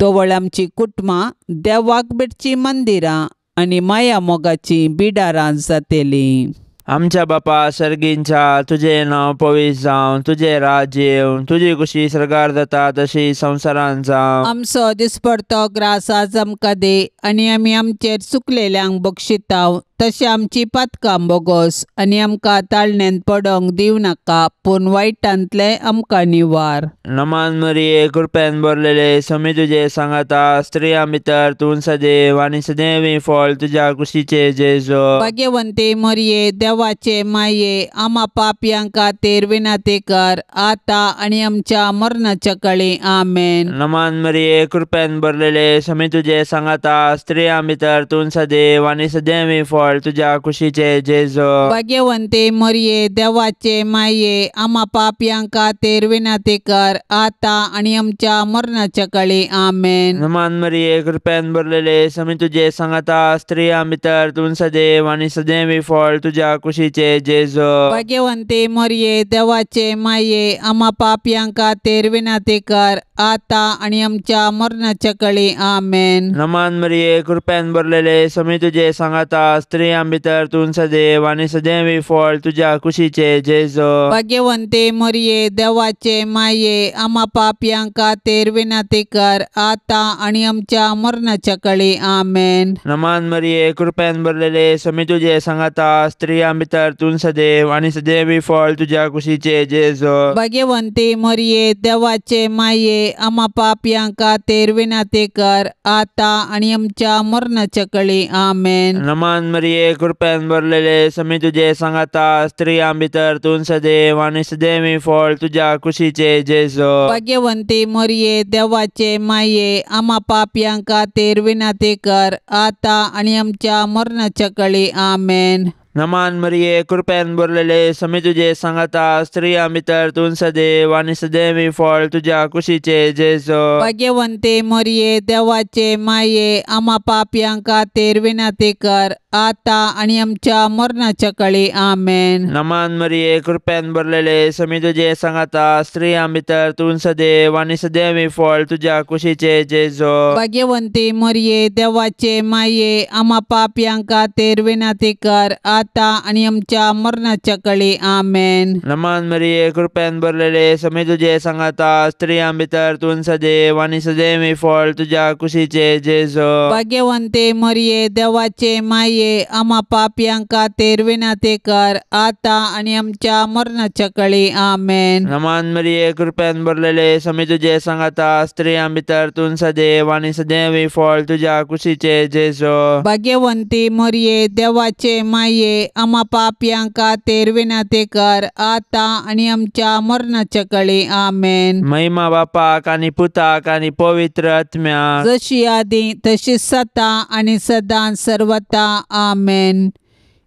तवळ आमची कुटुंबां देवाक भेटचीं मंदिरां आनी माया मोगाचीं बिडारां जातलीं. आमच्या बापा सर्गींच्या तुजें नांव पवित्र जावं, तुजें राज्य येवं, तुजी खुशी सर्गार जाता तशी संवसारांत जावं. आमचो दिसपडतो ग्रास आज आमकां दी आनी आमी आमचेर चुकलेल्यांक बक्षिताव तशें आमची पातकां बोगोस आनी आमकां ताळण्यांत पडोंक दिवं नाका पूण वायटांतलें आमकां निवार. नमान मरिये कृपेन भरलेले स्वामी तुजे सांगाता, स्त्रियां भितर तूं सदैव आनी सदैवी फळ तुज्या कुशीचे जेजू. भाग्यवंती मरिये देवाचे माये आमा पापयां खातीर विनंती कर आतां आनी आमच्या मरणाच्या काळी. आमेन. नमान मरिये कृपेन भरलेले स्वामी तुजे सांगाता, स्त्रियां भितर तूं सदैव आनी सदैवी फळ तुज्या कुशीचे जेजू. भाग्यवंती मरिये देवाचे माये आमा पापयां खातीर विनंती कर आतां आनी आमच्या मरणाच्या काळी. आमेन. नमान मरिये कृपेन भरलेले स्वामी तुजे सांगाता, स्त्रियां भितर तूं सदैव आनी सदैवी फळ तुज्या कुशीचे जेजू. भाग्यवंती मरिये देवाचे माये आमा पापयां खातीर विनंती कर आतां आनी आमच्या मरणाच्या काळी. आमेन. नमान मरिये कृपेन भरलेले स्वामी तुजे सांगाता, स्त्रियां भितर तूं सदैव आनी सदैवी फळ तुज्या कुशीचे जेजू. भाग्यवंती मरिये देवाचे माये आमा पापयां खातीर विनंती कर आतां आनी आमच्या मरणाच्या काळी. आमेन. नमान मरिये कृपेन भरलेले स्वामी तुजे सांगाता, स्त्रियां भितर तूं सदैव आनी सदैवी फळ तुज्या कुशीचे जेजू. भाग्यवंती मरिये देवाचे माये आमा पापयां खातीर विनंती कर आतां आनी आमच्या मरणाच्या काळी. आमेन. नमान मरिये कृपेन भरलेले स्वामी तुजे सांगाता, स्त्रियां भितर तूं सदैव आनी सदैवी फळ तुज्या कुशीचे जेजू. भाग्यवंती मरिये देवाचे माये आमा पापयां खातीर विनंती कर आतां आनी आमच्या मरणाच्या काळी. आमेन. नमान मरिये कृपेन भरलेले स्वामी तुजे सांगाता, स्त्रियां भितर तूं सदैव आनी सदैवी फळ तुज्या कुशीचे जेजू. भाग्यवंती मरिये देवाचे माये आमा पापयां खातीर विनंती कर आतां आनी आमच्या मरणाच्या काळी. आमेन. नमान मरिये कृपेन भरलेले स्वामी तुजे सांगाता, स्त्रियां भितर तूं सदैव आनी सदैवी फळ तुज्या कुशीचे जेजू. भाग्यवंती मरिये देवाचे माये आमा पापयां खातीर विनंती कर आतां आनी आमच्या मरणाच्या काळी. आमेन. नमान मरिये कृपेन भरलेले स्वामी तुजे सांगाता, स्त्रियां भितर तूं सदैव आनी सदैवी फळ तुज्या कुशीचे जेजू. भाग्यवंती मरिये देवाचे माये आमा पापयां खातीर विनंती कर आतां आनी आमच्या मरणाच्या काळी. आमेन. नमान मरिये कृपेन भरलेले स्वामी तुजे सांगाता, स्त्रियां भितर तूं सदैव आनी सदैवी फळ तुज्या कुशीचे जेजू. भाग्यवंती मरिये देवाचे माये आमा पापयां खातीर विनंती कर आतां आनी आमच्या मरणाच्या काळी. आमेन. महिमा बापाक आनी पुताक आनी पवित्र आत्म्याक, जशी आदी तशी सता आनी सदां सर्वता. आमेन.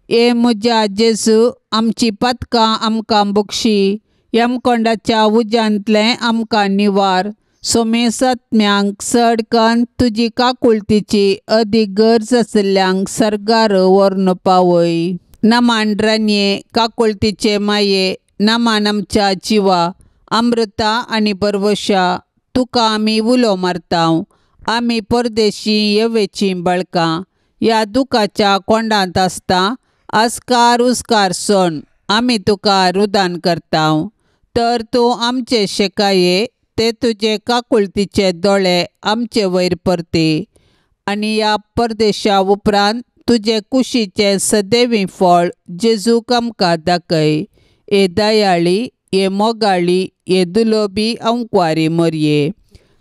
ए म्हज्या जेजू आमची पातकां आमकां बक्षी, यमकोंडाच्या उज्यांतलें आमकां निवार, सोमेसत्म्यांक चड कन्न तुजी काकुळतीची अदीक गरज आशिल्ल्यांक सर्गार व्हरून पावय. नमान रानये काकुळतीचे माये, नमान आमच्या जिवा अमृता आनी बरवशा, तुका आमी उलो मारता. आमी परदेशी येवेचीं बाळकां ह्या दुखाच्या कोंडांत आसता आस्कार उस्कार सण आमी तुका रुदान करता. तर तूं आमचे शेकाये ते तुजे काकुळतीचे दोळे आमचे वयर परती आनी ह्या परदेशा उपरांत तुजे कुशीचें सदैवी फळ जेजूक आमकां दाखय. ए दयाळी, ए मोगाळी, ए दुलोबी अंकवारी मरये,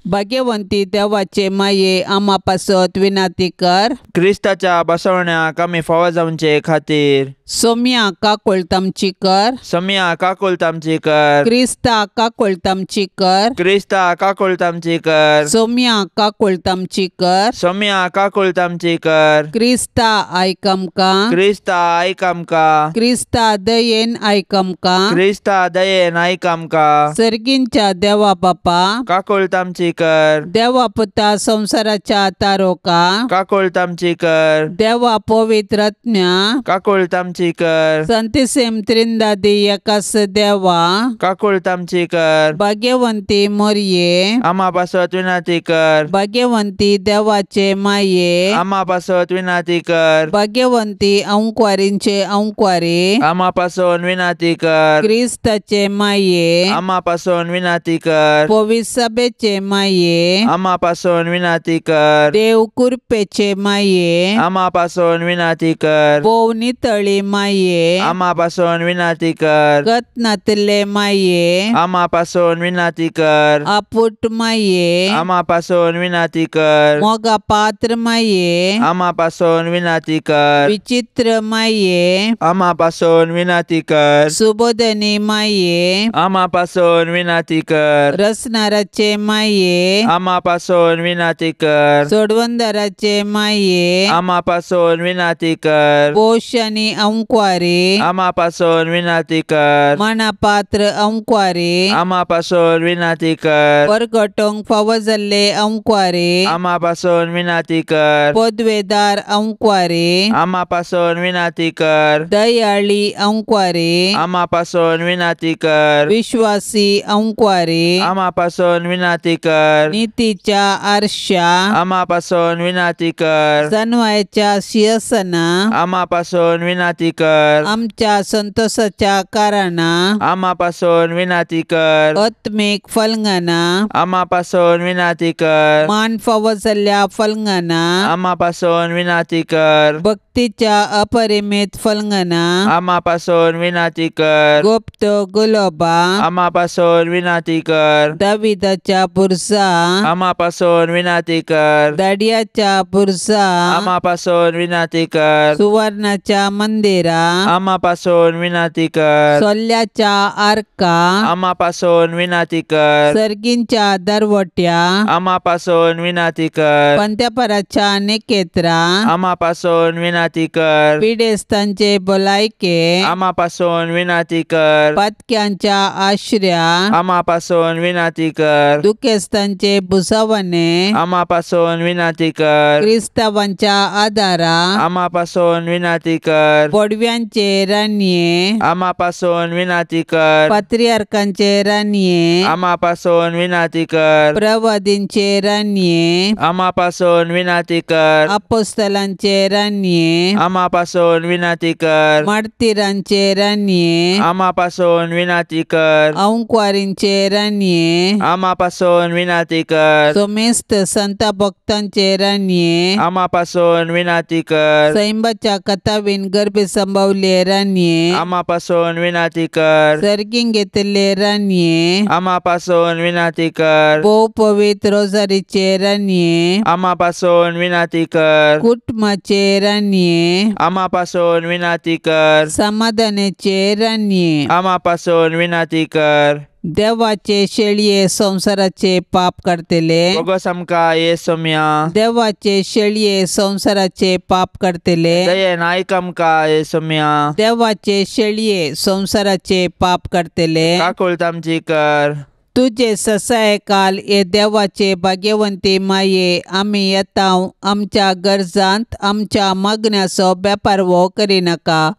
भाग्यवंती देवाचे माये आमा पासत विनंती कर. क्रिस्ताच्या बसवण्याक आमी फावो जावचे खातीर सोम्या काकुळट आमची कर. सोम्या काकुळट आमची कर. क्रिस्ता काकुळट आमची कर. क्रिस्ता काकुळट आमची कर. सोम्या काकुळट आमची कर. सोम्या काकुळट आमची कर. क्रिस्ता आयक आमकां. क्रिस्ता आयक आमकां. क्रिस्ता दयेन आयक आमकां. क्रिस्ता दयेन आयक आमकां. सर्गींच्या देवा बापा काकुळट आमची विनाती कर। देवा पुता संवसाराच्या तारोका काकुळट आमची कर। देवा पवित्र आत्म्या काकुळट आमची कर। संतिसेम त्रिंदादी एकास देवा काकुळट आमची कर। भाग्यवंती मोरये आमा पासत विनाती कर। भाग्यवंती देवाचे माये आमा पासत विनाती कर। भाग्यवंती अंकवारींचे अंकवारी आमा पासून विनाती कर। क्रिस्ताचे माये आमा पासून विनाती कर। पवित्र सभेचे माये आमा पासून विनाती कर। देव कृपेचे माये आमा पासून विनाती कर। भोव नितळी माये आमा पासून विनाती कर। गत नातिल्ले माये आमा पासून विनाती कर। आपुट माये आमा पासून विनाती कर। मोगा पात्र माये आमा पासून विनाती कर। विचित्र माये आमा पासून विनाती कर। सुबोधनी माये आमा पासून विनाती कर। रसनाराचे माये आमा पासून विनाती कर। सोडवंदराचे माये आमा पासून विनाती कर। पोश आनी अंकवारी आमा पासून विनाती कर। मनापात्र अंकवारी आमा पासून विनाती कर। परगटोंक फावो जाल्ले अंकवारी आमा पासून विनाती कर। पदवेदार अंकवारी आमा पासून विनाती कर। दयाळी अंकवारी आमा पासून विनाती कर। विश्वासी अंकवारी आमा पासून विनाती कर। नीतीच्या आरशा आमा पासून विनाती कर। जनवायच्या शिरसना आमा पासून विनाती कर। आमच्या संतोषाच्या कारणां आमा पासून विनाती कर। आत्मीक फलंगाना आमा पासून विनाती कर। मान फावो जाल्ल्या फलंगाना आमा पासून विनाती कर। भक्तीच्या अपरिमित फलंगाना आमा पासून विनाती कर। गुप्त गुलोबा आमा पासून विनाती कर। दाविदाच्या बुरसा आमा पासून विनाती कर। दाडियाच्या बुरसा आमा पासून विनाती कर। सुवर्णाच्या मंदिरा आमा पासून विनाती कर। सोल्याच्या आर्का आमा पासून विनाती कर। सर्गींच्या दरवट्या आमा पासून विनाती कर। पंत्यापराच्या निकेत्रा आमा पासून विनाती कर। पिडेस्तांचे भलायके आमा पासून विनाती कर। पातक्यांच्या आश्र्या आमा पासून विनाती कर। दुखेस्तांचे भुसावणे आमा पासून विनाती कर। क्रिस्तावांच्या आदारा आमा पासून विनाती कर। पडव्यांचे राणये आमा पासून विनाती कर। पात्रियार्कांचे राणये आमा पासून विनाती कर। प्रवादींचे राणये आमा पासून विनाती कर। अपोस्तलांचे राणये आमा पासून विनाती कर। मार्तीरांचे राणये आमा पासून विनाती कर। अंकवारींचे राणये आमा पासून विनाती कर। सोमेस्त संत भक्तांचे राणये आमा पासून विनाती कर। सैंबाच्या कथावीन गर्भे संभवले राणये आमा पासून विनाती कर। सर्गीं घेतिल्ले राणये आमा पासून विनाती कर। भोव पवित्र रोजारीचे राणये आमा पासून विनाती कर। कुटुंबाचे राणये आमा पासून विनाती कर। समाधानाचे राणये आमा पासून विनाती कर। देवाचे शेळये संवसाराचे पाप करतले बोगस आमकां ये सोम्या। देवाचे शेळये संवसाराचे पाप करतले दयेन आयक आमकां ये सोम्या। देवाचे शेळये संवसाराचे पाप करतले काकुळट आमची कर। तुजे ससाय काल हे देवाचे भाग्यवंती माये आमी येता आमच्या गरजांत आमच्या मागण्याचो बेपारवो करिनाका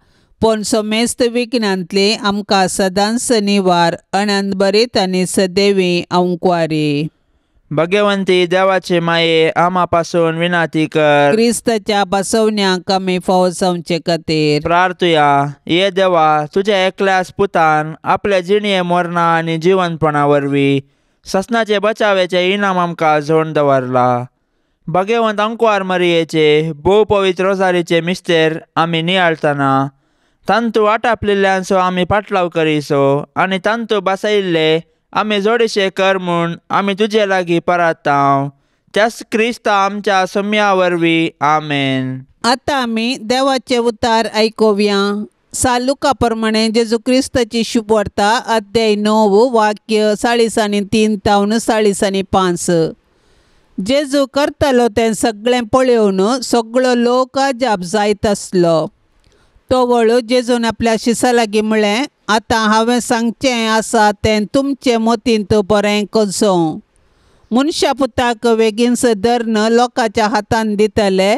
पूण समेस्त विघ्नांतली आमकां सदांच निवार अनंत बरीत आनी सदैवी अंकवारी। भगवंती देवाचे माये आमा पासून विनाती कर। क्रिस्ताच्या बसवण्याक आमी फावो जावचे खातीर प्रार्थुया। ये देवा, तुझ्या एकल्याच पुतान आपल्या जिणये मरणा आनी जिवनपणा वरवीं ससनाचे बचावेचे इनाम आमकां जोड दवरला। भगवंत अंकवार मरियेचे भोव पवित्र रोजारीचे मिस्तेर आमी नियाळतना तांतू आटापलेल्यांचो आमी पाटलाव करीसो आनी तांतू बसयिल्ले आमी जोडीशे कर म्हूण आमी तुजे लागीं परातांव त्याच क्रिस्ता आमच्या सम्या वरवीं आमेन। आतां आमी देवाचे उतार आयकुया। सालुका प्रमाणे जेजू क्रिस्ताची शुभवार्ता अध्याय 9 वाक्य 43 तावन 45। जेजू करतालो तें सगळें पळोवन सगळो लोक अजाप जायत आसलो। तो वळू जेजून आपल्या शिसा लागीं म्हळें, आतां हांवें सांगचें आसा तें तुमचे मतींत बरें कसों। मनशा पुताक वेगींच धरून लोकांच्या हातान दितले.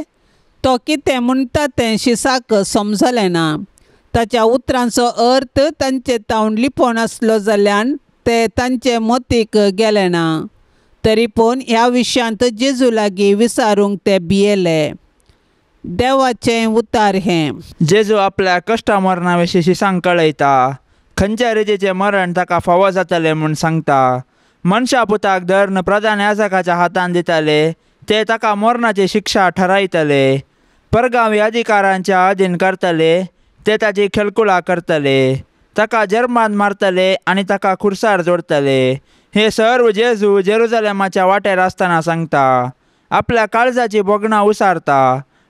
तो कितें म्हणटा तें शिसाक समजलें ना. ताच्या उतरांचो अर्थ तांचे तावन लिपोवन आसलो जाल्यान ते तांचे मतीक गेले ना. तरी पूण ह्या विशयांत जेजू लागीं विचारूंक ते भियेले. देवाचें उतार हें. जेजू आपल्या कश्टा मरणा विशीं शिसांक कळयता. खंयच्या रितीचें मरण ताका फावो जातलें म्हूण सांगता. मनशा पुताक धरून प्रधान याजकाच्या हातान दिताले, ते ताका मरणाची शिक्षा ठरायतले. परगांवी अधिकारांच्या अधीन करतले, ते ताची खेलकुळा करतले, ताका जर्मान मारतले आनी ताका खुर्सार जोडतले. हे सर्व जेजू जेरुजलेमाच्या वाटेर आसतना सांगता. आपल्या काळजाची भोगणां उसारता,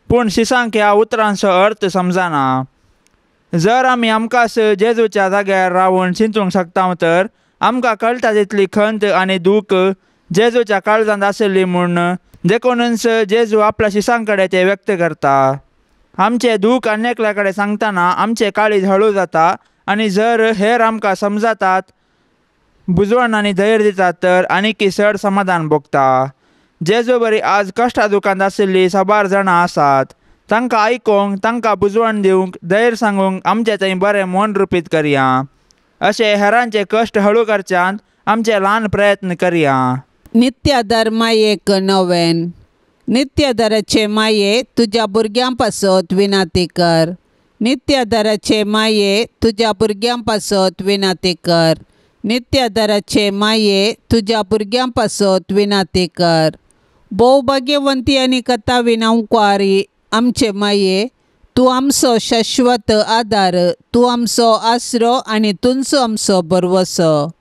पूण शिसांक ह्या उतरांचो अर्थ समजना. जर आमी आमकांच जेजूच्या जाग्यार रावून चिंतूंक शकता तर आमकां कळटा तितली खंत आनी दूख जेजूच्या काळजांत आशिल्ली म्हूण. देखूनच जेजू आपल्या शिसां कडेन ते व्यक्त करता. आमचें दूख आनी एकल्या कडेन सांगतना आमचें काळीज हळू जाता आनी जर हेर आमकां समजतात, बुजवण आनी धैर्य दितात तर आनीकी चड समाधान भोगता. जेजू बरी आज कश्टा दुखांत आशिल्लीं साबार जाणां आसात. तांकां आयकूंक, तांकां बुजवण दिवंक, धैर्य सांगूंक आमचें थंय बरें मन रुपीत करया. अशें हेरांचे कश्ट हळू करच्यांत आमचे ल्हान प्रयत्न करया. नित्यादर मायेक नवेन. नित्यादराचे माये तुज्या भुरग्यां पासत विनाती कर. नित्यादराचे माये तुज्या भुरग्यां पासत विनाती कर. नित्यादराचे माये तुज्या भुरग्यां पासत विनाती कर. भोव भाग्यवंती आनी कथा विनावकारी आमचे माये, तूं आमचो शाश्वत आदार, तूं आमचो आसरो आनी तुंचो आमचो भरवसो.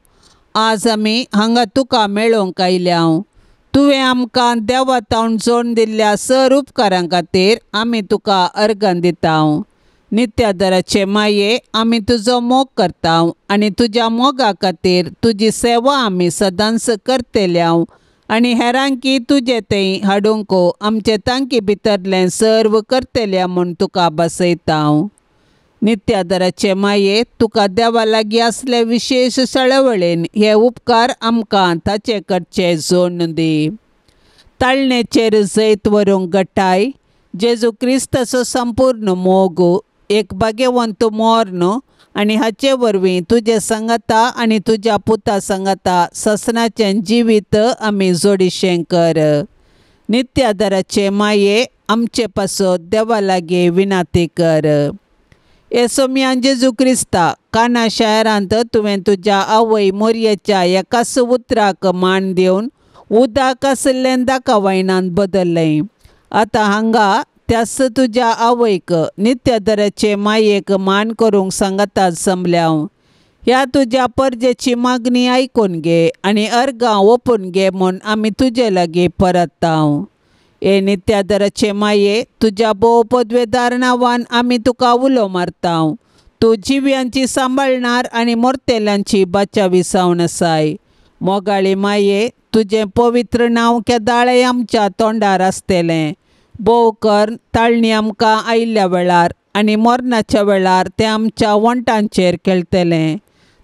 आज आमी हांगा तुका मेळोवंक आयल्या. तुवें आमकां देवा तावन जोडून दिल्ल्या सर उपकारां खातीर आमी तुका अर्गां दिता. नित्यादराचे माये, आमी तुजो मोग करता आनी तुज्या मोगा खातीर तुजी सेवा आमी सदांच करतल्या आनी हेरांकी तुजे थंय हाडूंक आमचे तांकी भितरलें सर्व करतल्या म्हूण तुका बसयता. नित्यादराचे माये, तुका देवा लागीं आसले विशेश सळवळेन हे उपकार आमकां ताचे कडचे जोडून दी. ताळणेचेर जैत व्हरूंक गटाय, जेजू क्रिस्ताचो संपूर्ण मोग, एक भाग्यवंत मर्ण आनी हाचे वरवीं तुजे सांगाता आनी तुज्या पुता सांगाता ससनाचें जिवीत आमी जोडिशें कर. नित्यादराचे माये, आमचे पासत देवा लागीं विनाती कर. येसोमियान जेजू क्रिस्ता, काना शारांत तुवें तुज्या आवय मोरयेच्या एकाच उतराक मान दिवन उदक आशिल्लें दाका वायनांत बदल्लें. आतां हांगा त्याच तुज्या आवयक नित्यादराचे मायेक मान करूंक सांगाता जमल्या. ह्या तुज्या परजेची मागणी आयकून घे आनी अर्गां ओपून घे म्हूण आमी तुजे लागीं परतता. हे नित्यादराचे माये, तुज्या भोव पदवेदार नांवान आमी तुका उलो मारता. तूं जिव्यांची सांबाळणार आनी मोरतेल्यांची बाचावी जावन आसाय. मोगाळी माये, तुजें पवित्र नांव केदाळें आमच्या तोंडार आसतलें. भोव कर ताळणी आमकां आयिल्ल्या वेळार आनी मरणाच्या वेळार तें आमच्या वण्टांचेर खेळटलें.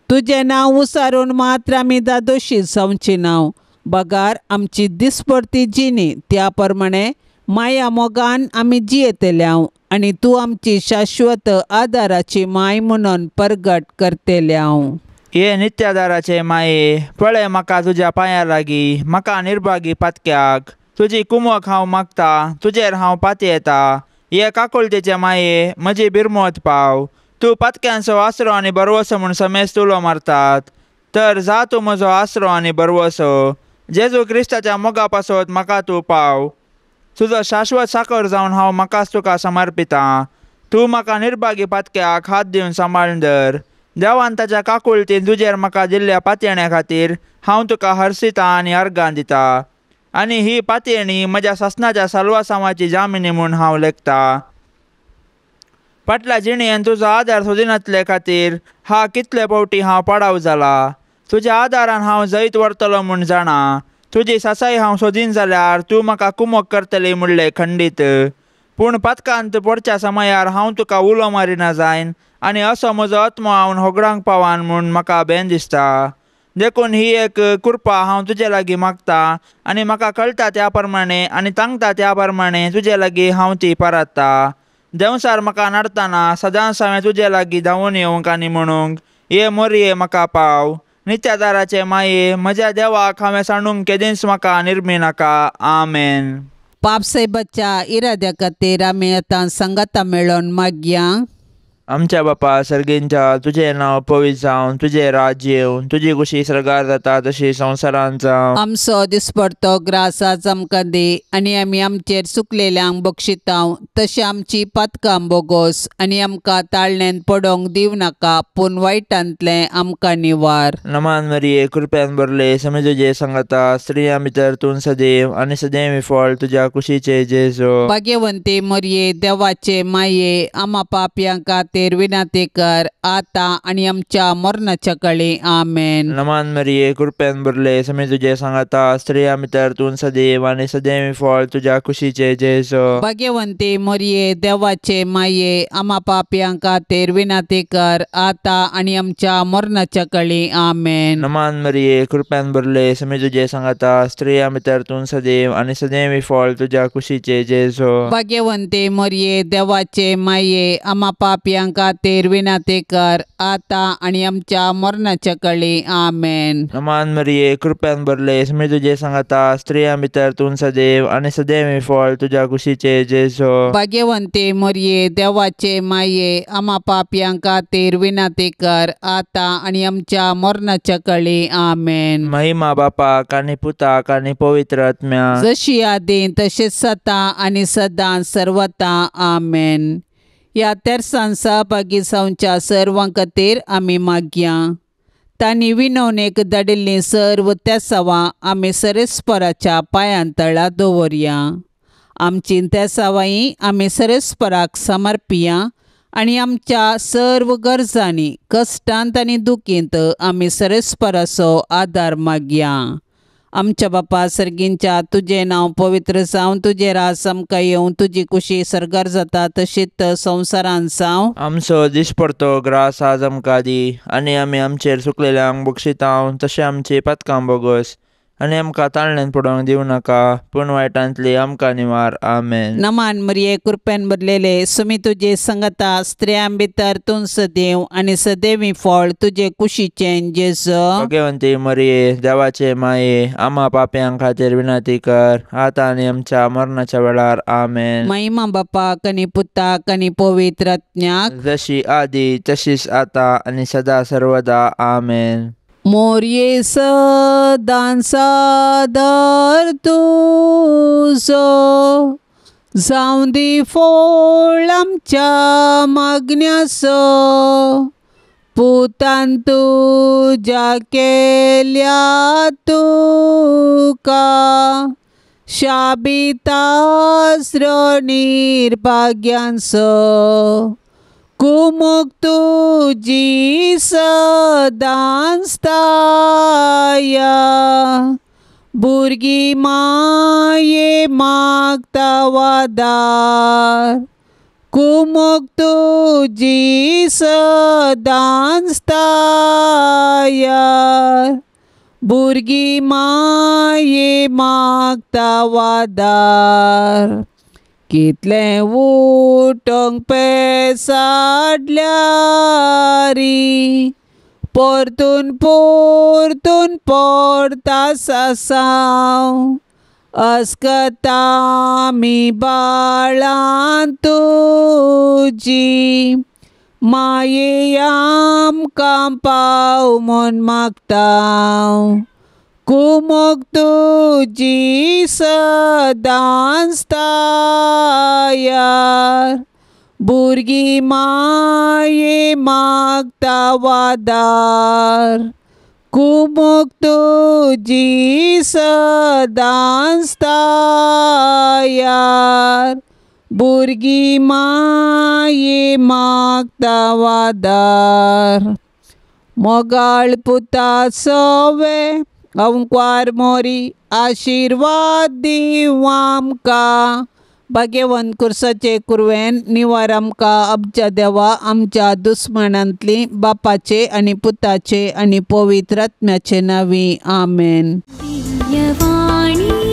तुजें नांव उसारून मात्र आमी दादोशी जावची नांव, बगार आमची दिसपडती जिणी त्या प्रमाणे माया मोगान आमी जियेतल्या आनी तूं आमची शाश्वत आदाराची माय म्हणून परगट करतल्या. हे नित्यादाराचे माये, पळय म्हाका तुज्या पांया लागीं, म्हाका निर्भागी पातक्याक. तुजी कुमक हांव मागता, तुजेर हांव पातयेता. हे काकुळतेचे माये, म्हजी बिरमोत पाव. तूं पातक्यांचो आसरो आनी बरवसो म्हूण समेस्त उलो मारतात, तर जा तूं म्हजो आसरो आनी बरवसो. जेजू क्रिस्ताच्या मोगा पासत म्हाका तूं पाव. तुजो शाश्वत साकर जावन हांव म्हाकाच तुका समर्पितां. तूं म्हाका निर्भागी पातक्याक हात दिवन सांबाळून धर. देवान ताच्या काकुळतीन तुजेर म्हाका दिल्ल्या पातयेण्या खातीर हांव तुका हर्सितां आनी अर्गां दिता. आनी ही पातयेणी म्हज्या सासणाच्या साल्वासांवाची जामिनी म्हूण हांव लेखता. फाटल्या जिणेन तुजो आदार सोदिनातले खातीर हा कितले फावटी हांव पाडाव जाला. तुज्या आदारान हांव जैत व्हरतलो म्हूण जाणा. तुजी सासाय हांव सोदीन जाल्यार तूं म्हाका कुमक करतली म्हणलें खंडीत. पूण पातकांत पडच्या समयार हांव तुका उलो मारिना जायन आनी असो म्हजो आत्मो हांव होगडांक पावान म्हूण म्हाका बेन दिसता. देखून ही एक कृपा हांव तुजे लागीं मागता आनी म्हाका कळटा त्या प्रमाणे आनी तांगता त्या प्रमाणे तुजे लागीं हांव ती पराता. देंवसार म्हाका नाडतना सदांच हांवें तुजे लागीं धांवून येवंक आनी म्हणूंक ये मोरये म्हाका पाव. नित्यादाराचे माये म्हज्या देवाक हांवें सांडूंक केदींच म्हाका निर्मी नाका. आमेन. पापसाहेबाच्या इराद्या खातीर आमी आतां सांगाता मेळोन मागया. आमच्या बापा सर्गींच्या तुजें नांव पवित्र जावं, तुजें राज्य येवं, तुजी खुशी सर्गार जाता तशी संवसारांत जावं. आमचो दिसपडतो ग्रास आज आमकां दी आनी आमी आमचेर चुकलेल्यांक बक्षितांव तशें आमची पातकां बोगोस आनी आमकां ताळण्यांत पडोंक दिवं नाका पूण वायटांतलें आमकां निवार. नमान मरिये कृपेन भरले समे तुजे सांगाता, स्त्रियां भितर तूं सदैव आनी सदैव फळ तुज्या कुशीचे जेजू. भाग्यवंती मरिये देवाचे माये आमा पापयां खातीर विनंती कर आतां आनी आमच्या मरणाच्या कळी. आमेन. नमान मरिये कृपेन भरले समे तुजे सांगाता, स्त्रियां भितर तूं सदैव आनी सदैव फळ तुज्या कुशीचे जेजू. भाग्यवंती मरिये देवाचे माये आमा पापयां खातीर विनंती कर आतां आनी आमच्या मरणाच्या कळी. आमेन. नमान मरिये कृपेन भरले समे तुजे सांगाता, स्त्रियां भितर तूं सदैव आनी सदैव फळ तुज्या कुशीचे जेजू. भाग्यवंती मरिये देवाचे माये आमा पापयां खातीर विनंती कर आतां आनी आमच्या मरणाच्या कळी. आमेन. नमान मरिये कृपेन भरले समे तुजे सांगाता, स्त्रियां भितर तूं सदैव आनी सदैव फळ तुज्या कुशीचे जेजू. भाग्यवंती मरिये देवाचे माये आमा पापयां खातीर विनंती कर आतां आनी आमच्या मरणाच्या कळी. आमेन. महिमा बापाक आनी पुताक आनी पवित्र आत्म्याक, जशी आदीं तशेंच सदां आनी सदां सर्वता. आमेन. ह्या तेरसान सहभागी जावच्या सर्वां खातीर आमी मागया. तांणी विनवणेक धाडिल्लीं सर्व तेसावां आमी सरेस्पराच्या पांयां तळा दवरया. आमची तेसावांय आमी सरेस्पराक समर्पिया आनी आमच्या सर्व गरजांनी कश्टांत आनी दुखींत आमी सरेस्पराचो आदार मागया. आमच्या बापा सर्गींच्या तुजें नांव पवित्र जावं, तुजें राज आमकां येवं, तुजी कुशी सर्गार जाता तशीच संवसारांत जावं. आमचो दिसपडतो ग्रास आज आमकां दी आनी आमी आमचेर चुकलेल्यांक बक्षितांव तशें आमची पातकां बोगस आनी आमकां ताळण्यान पडोवंक दिवं नाका पूण वायटांतली आमकां निवार. आमेन. नमान मरिये कृपेन भरलेले सुमी तुजे संगता, स्त्रियां भितर तूं सदैव आनी सदैवी फळ तुजे कुशीचें जेजू. भाग्यवंती मरिये देवाचे माये आमा पापयां खातीर विनंती कर आतां आनी आमच्या मरणाच्या वेळार. आमेन. महिमा बापाक आनी पुताक आनी पवित्र आत्म्याक, जशी आदी तशीच आतां आनी सदा सर्वदा. आमेन. मोरये सदां सादर तुजो जावं दी फळ आमच्या मागण्याचो, पुतान तुज्या केल्या तुका शाबितास्रो निर्भाग्यांचो. कुमोक तुजी सदांच ताया, भुरगीं माये मागता वादार. कुमोक तुजी सदांच ताया, भुरगीं माये मागता वादार. कितलें उठोंक पेसाडल्यारी परतून परतून परता सासांव, अस्कता आमी बाळां तुजी माये आमकां पाव म्हूण मागता. कुमोक तुजी सदांच तायार, भुरगीं माये मागता वादार. कुमोक तुजी सदांच तायार, भुरगीं माये मागता वादार. मोगाळ पुता सवे अंकवार मोरी आशिर्वाद दिवं आमकां. भाग्यवंत कुर्साचे कुरवेन निवार आमकां अबजा देवा आमच्या दुस्मनांतली बापाचे आनी पुताचे आनी पवित्र आत्म्याचे नांवी आमेन. दिव्यवाणी.